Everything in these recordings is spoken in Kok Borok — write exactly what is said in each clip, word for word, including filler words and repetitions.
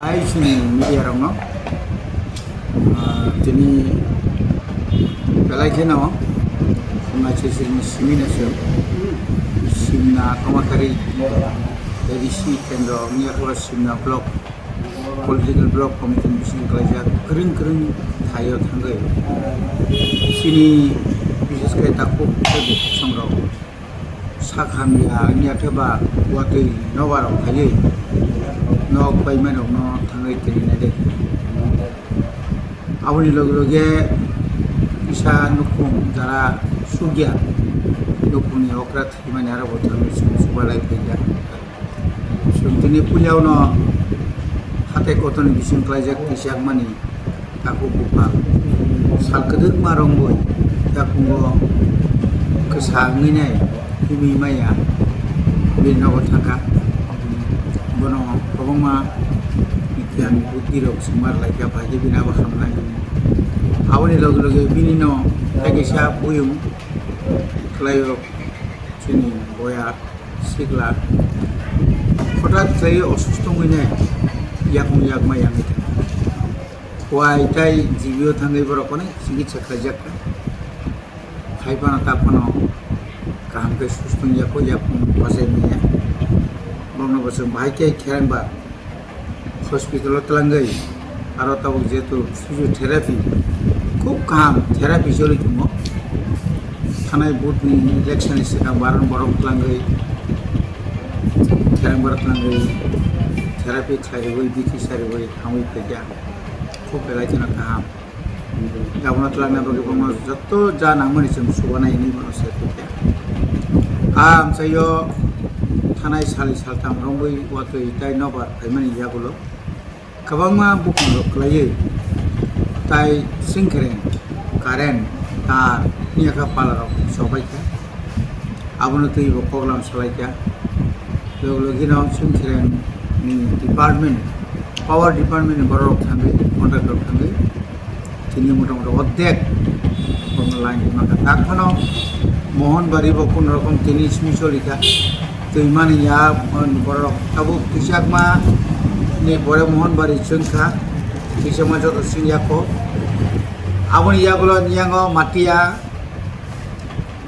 Hai chini media rokno, ah, tini belai kheno wngnaisingni simi naising Simna Tomatari A D C kendro wngya khe Simna block political block committee ni bising khlaijak kwrwng kwrwng thaio thangwi chini bises khe takhuk tei bukhuk songrok sak hamya wngya khe ba watwi nobar rok phaiwi nok paimani rokno thangwi tini naidi. Aboni loge loge kisa nukhung jara sugya nukhungni okra thwimani aro bo thangwi chwng chubalai phaikha. Chwng tini puilao no hatai kotorni bising klaijak twichakmani takhuk buphang. Sal kwdwkma rwngwi yakungo kwsa wngwi nai himwi maya bini nogo thangkha. Bono kwbangma giyan buddhi rok swngmar laikha, bai khe bini abo hamnai. Aboni loge loge bini no tei kaisa buyung khlaio chini boya. Sikla hothat khlaiwi osusto wngwi nai yakung yakma yangwi thangkha. Kuai tei G B o thangwi borok onek chikitsa khlaijakha. Hai phano ta phano kaham khe susto wngya kho, yakung bachai manya. Borokno bo chwng bahai khe kherang ba hospital o twlangwi, aro tabuk jehetu physiotherapy khub kaham therapy choli tongo. Thanai vote ni election ni swkang bo aro borok twlangwi, kherang borok twlangwi therapy khlai rwui, bithi sa rwui hamwi phaikha. Khub belai kheno kaham. Abono twlangna bagwi bono joto ja nangmani chwng subanai hinwi bono sai phaikha. A amchaio thanai sali saltham romwi watwi tei nobar phaimani yagulo kwbangma bukhungrok kwlaiwi tai singkhereng, current, tar, phiyakha palarok chobaikha. Abono twibo koklam salaikha. Logi logino singkhereng ni department, power department ni borok thangwi, contractor thangwi, tini motamuti ordek bono line rwna kha. Tak phano Mohanbari bo kun rokom tini simi choli kha. Twimani ya borok tabuk twichakma ni pore Mohanbari chwng kha. Twichakma joto sing ya kho. Aboni yagulo niyango Matia,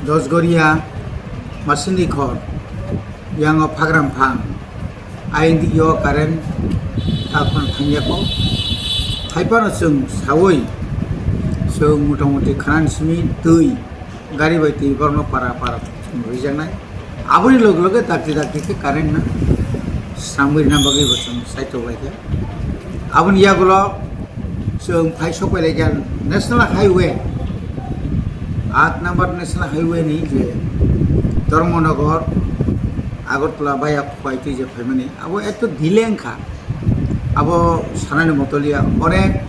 Dosgoria, Masindikhor, yango Phagram Phang. Ayang dik yo current takhon thangya kho. Hai phano chwng sawi, chwng motamuti khanani simi twi, gari bai twi borokno para para chwng rijaknai. Aboni loge loge dakti dakti khe current no srangwi rwna bagwi bo chwng saitok lai kha. Aboni yagulo chwng phai sok pai lai kha National Highway, aat number National Highway ni je Dharmanagar, Agartala via Khowai twi je phaimani, abo eto delay wngkha. Abo sanani motoliya, onek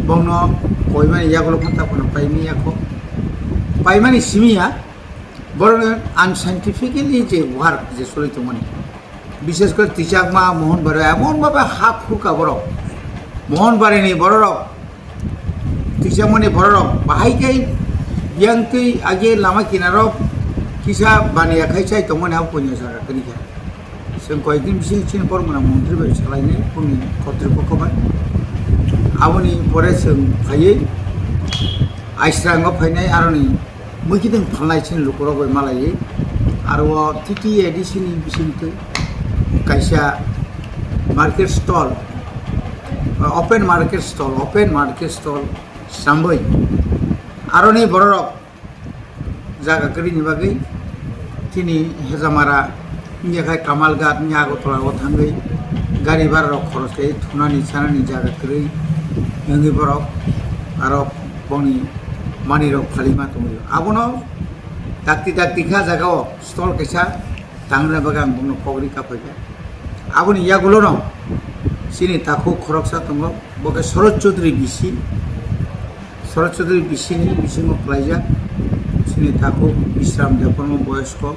bongno koimani yagulo phano takhorno paimani yakho. Paimani simiya, borokni unscientifically je work je choli tongmani. Bishes kore twichakma Mohanbari emon bhabe ha phurkha borok. Mohanbarini bororok, twichakmani bororok bahai khe biyang twi age lama kinaro kisa baniya khai chai tongmani abo punya jaga kwrwi kha. Chwng koyekdin bising chini borok mwnang montri bai salainai bongni kotripokho bai. Aboni pore chwng phaiwi Aisrango phainai aroni mwkhitwng phalnai chini lukurok bai malaiwi. Aro o T T A D C ni bisingtwi kaisa market stall, open market stall, open market stall sambwi aroni bororok jaga kwrwini bagwi chini Hejamara wngya khai Kamalghat wngya Agartala o thangwi gari bara rok khoros khe thunani chanani jaga kwrwi wngwi borok aro bongni manwi rok phalima tongwi abono dakti dakti kha jaga o stall kaisa tangna bagwi ang bongno kok ri kaphai kha. Aboni yagulono chini takhuk khoroksa tongo, bo khe Sorot Chaudhary B C. Sorot Chaudhary B C ni bisingo khlaijak. Chini takhuk Bishram Debbarma boyosko.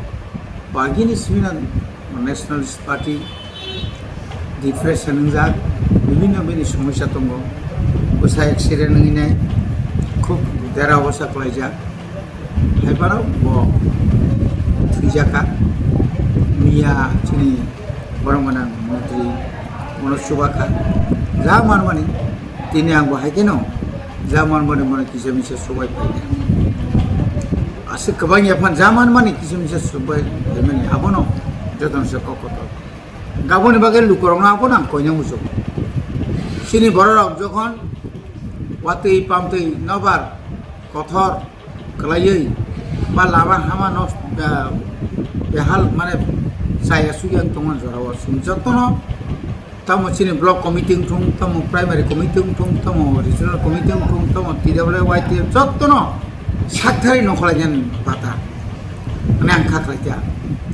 Bagini simi no Nationalist Party depression wngjak, bibhinno bini somosya tongo. Bwsa accident wngwi nai, khub dera obosta khlaijak. Hai phano bo thwijak kha. Miya chini borok gwnang montri bono chuba kha. Ja manmani, tini ang bo hai kheno ja manmani mano kisa misa subai paikha. Aswk kwbang yaphang ja manmani kisa misa subai paimani abono jotono se kok kotor. Gaboni bagwi lukurokno abono ang koina muchungo. Chini bororok jokhon watwi pamtwi nobar kothor kwlaiwi ba lama hama no, ah, behal mane chaya sugya tongmani jorao chwng jotono tamo chini block committee wngthung, tamo primary committee wngthung, tamo regional committee wngthung, tamo T W Y T F jotono sakthari nongkhorlainani bata hwnwi ang kha khlaikha.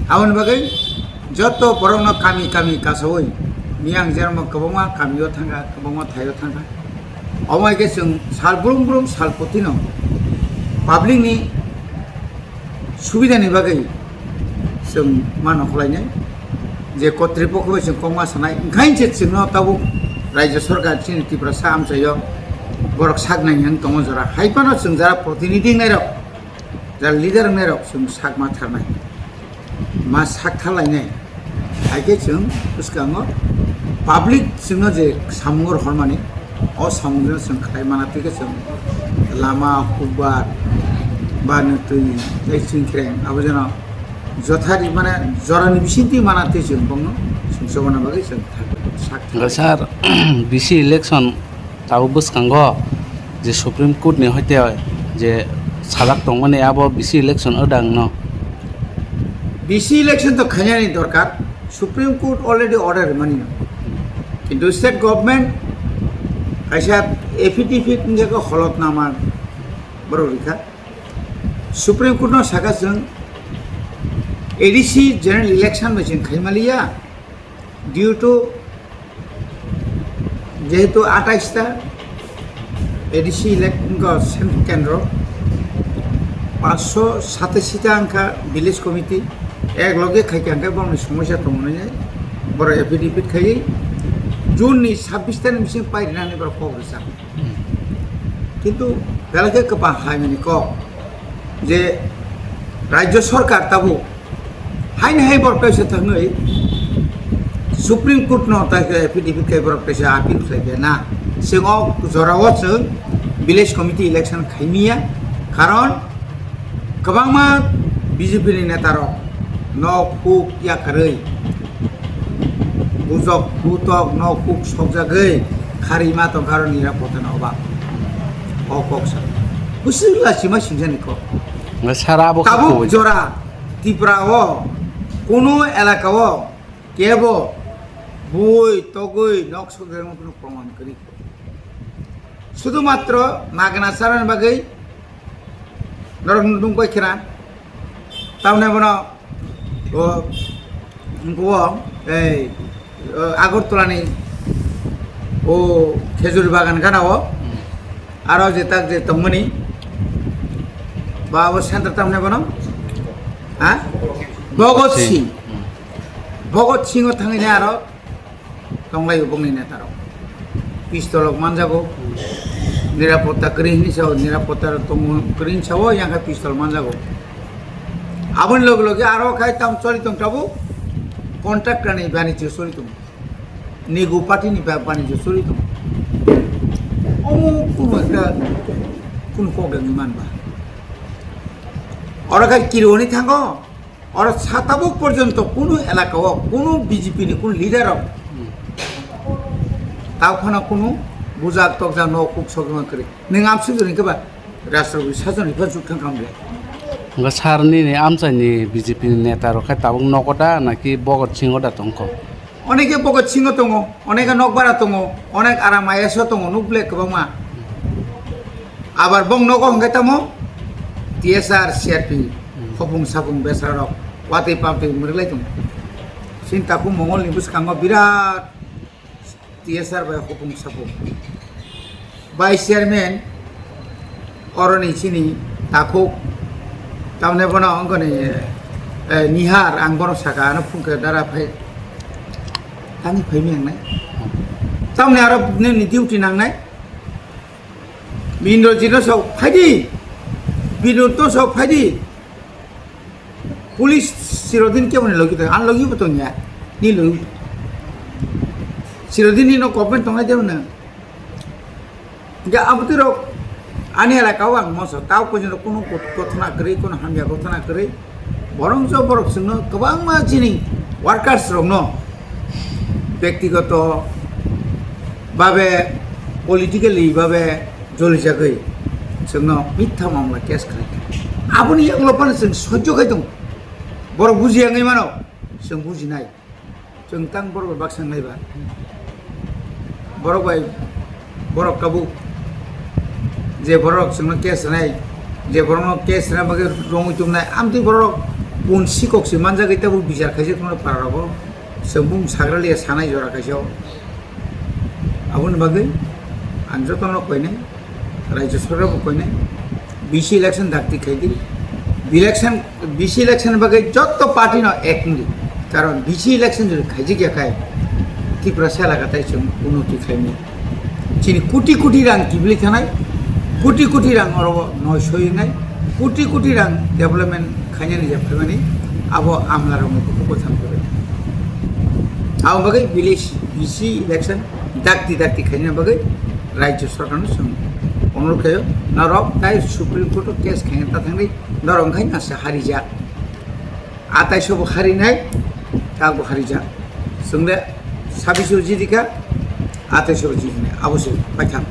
Aboni bagwi joto borokno kami kami kasaui miyang jerokno kwbangma kamio thangkha, kwbangma thaio thangkha. Omo hai khe chwng sal brum brum sal putino public ni subida ni bagwi chwng ma nongkhorlainai je kotri pokho bai chwng kokma sanai, wngkha se chwngno tabuk Rajya Sarkar chini Tiprasa amchaio borok sak nai wng tongo jora. Hai phano chwng jara protinidhi wngnai rok, jara leader wngnai rok chwng sak ma tharnai. Ma sak tharlainai. Hai khe chwng bwskango public chwngno je samung rohormani, o samungno chwng khlai mana twi khe chwng lama hukbar ba nwtwi tei chwngkhreng abo jeno jothari mane jorani bisingtwi mana twi chwng bongno sumsokna bagwi chwng sak. Hwnkhe sir, B C election tabuk bwskango je Supreme Court ni hoite je sajak tongmani abo B C election odang no. B C election to khainani dorkar, Supreme Court already order rimani no. Kintu state government kaisa affidavit wngkha khe holotnama borok rikha. Supreme Court no saka chwng A D C general election bai chwng khaimaliya. Due to jehetu atais ta A D C elect-, wngkha sen-, kendro, panchsho satashi ta wngkha village committee, ek loge khai khe hwnkhe borokni somosya tongmani borok affidavit khaiwi June ni sabbish ta ni bising pairinani borok kok rwchap. Kintu belai khe kwpang hamyani kok je Rajya Sarkar tabuk haini hai borok kaisa thangwi Supreme Court no tai khe affidavit khai borok kaisa appeal khlai khe na. Chwng o jora o chwng village committee election khaimiya, karon kwbangma B J P ni neta rok nok huk yakarwi bujok butok nok huk sokjagwi kharwi ma tongkha aro nirapota no obak. O kok sa bwswk lachima singjani kok. Sara abo kha tabuk kubui. Jora Tripura o kunu elaka o kebo bui togwi nok sokjakma kunu proman kwrwi. Sudu matro magna charani bagwi norok nung bai khena. Tamne bono o, o, ei, o, Agartala ni o khejur bagan gana o. Aro je tak je tongmani. Ba o center tamne bono? Ha? Bhagat Singh. Bhagat Singh o thangwi ne aro tonglai bongni neta rok. Pistol rok manjago. Nirapotta kwrwi hinwi sao, nirapotta rok tongo kwrwi hinwi sao, yang khe pistol manjago. Aboni loge loge aro khai tam choli tong tabo contractor ni banijyo choli tong. Nigu party ni ba-, banijyo choli tong. Omo kuno ekta kuno kok dengwi manba. Oro khai kironi thango. Oro sa tabuk porjonto kunu elaka o kunu B J P ni kunu leader rok tao phano kunu bujak tokjak no kuk sokjak kwrwi. Nwng amsuk jani khe ba rastro bi sajon ni phano chuk thang khamle. Hwnba sir nini amchai ni B J P ni neta rok khe tabuk nogo da naki Bhagat Singh o da tongkho? Oneke Bhagat Singh o tongo, oneke nokbara tongo, onek aram I A S o tongo, nuk ble kwbangma. Abar bong nogo hwnkhe tamo T S R, C R P, khopung sapung besra rok watwi pamtwi mwrwklai tongo. Chini takhuk Mongol ni bwskango birat T S R bai khopung sapung. Vice chairman oroni chini takhuk tamne bono wngkoni, eh, Nihar ang bono saka ano phungkhe dara phai tani phaimi nangnai. Tamni aro nini duty nangnai. Indrajit no sao phaidi, Binod no sao phaidi. Police chirodin kebo ni logi tong, ang logi bo tong ya, ni logi. Chirodini no comment tongnai de hwnwi. Hingke abotwi rok ani elaka o ang moso tao koi jeno kunu got-, gothona kwrwi, kunu hamya gothona kwrwi. Borong jo borok chwngno kwbangma chini workers rokno bektigoto babe, politically babe jolijagwi chwngno mitha mamla case khlai. Aboni yagulo phano chwng sojjo khai tongo. Borok bujiya wngwi mano, chwng bujinai. Chwng tang borok bai baksa wngnai ba. Borok bai borok tabuk je borok chwngno case rwnai, je borokno case rwna bagwi romwi tubunai, amtwi borok pun sikok se manjagwi tabuk bichar khaijak tongmani para rogo. Chwng bumung sagra liya sanai jora kaisa o. Aboni bagwi ang jotono koinai, Rajya Sarkar bo koinai, B C election dakti khaidi. Election, B C election bagwi jotto party no ek wngdi. Karon B C election jodi khaijak ya khai, Tripura sela ka tai chwng unnoti khlaimani. Chini koti koti rang kibili thanai, koti koti rang oro noi soi wngnai, koti koti rang development khainani je phaimani, abo amlarokni bukhuk bo thang khe. Abo bagwi village B C election dakti dakti khaina bagwi Rajya Sarkar no chwng onurodh khaio, norok tai Supreme Court o case khaina ta thangdi, norok wngkha nasa harijak. Atai sobo harinai, tak bo harijak. Chwng le sabbish o jidika, atai sobo jidinai, abo se paithak.